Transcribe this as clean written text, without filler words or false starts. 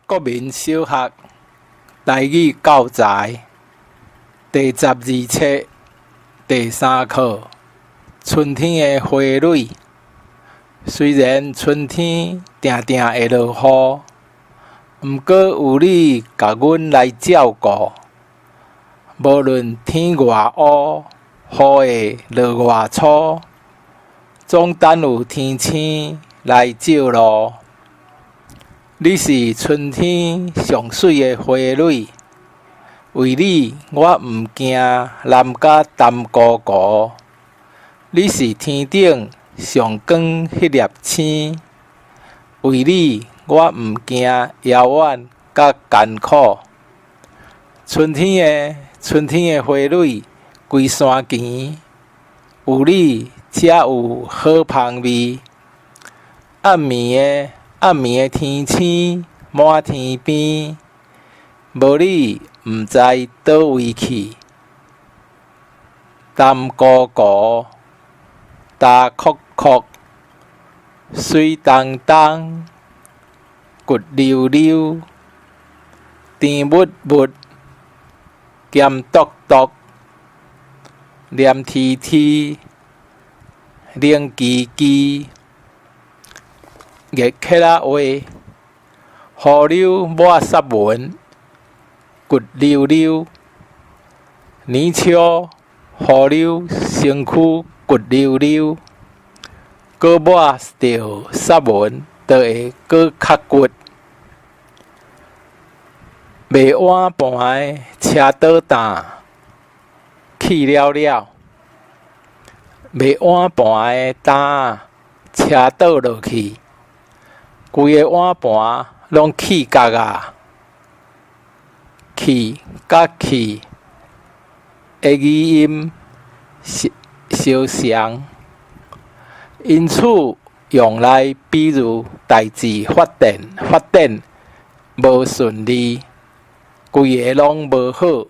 國民小學台語教材第12冊第三課《春天的花蕊》。雖然春天定定會落雨，毋過有你共阮來照顧。無論天偌烏，雨會落偌粗，總等有天星來照路。你是春天上媠的花蕊，為你我毋驚淋甲澹糊糊。你是天頂上光彼粒星，為你我毋驚遙遠佮艱苦。春天的春天的花蕊規山墘，有你才有好芳味。暗暝的暗暝的天星滿天邊，無你毋知佗位去。澹糊糊，焦硞硞，水澹澹，骨溜溜，甜蜜蜜，鹹篤篤，黏黐黐，冷吱吱。熱起仔話，河流抹雪紋，骨溜溜。年初，河流身軀骨溜溜，閣抹著雪紋，就會閣較骨。賣碗盤的車倒擔，去了了。賣碗盤的擔車倒落去，規个碗盤攏去角仔。去佮去的語音相像，因此用來比喻代誌發展發展無順利，規个攏無好。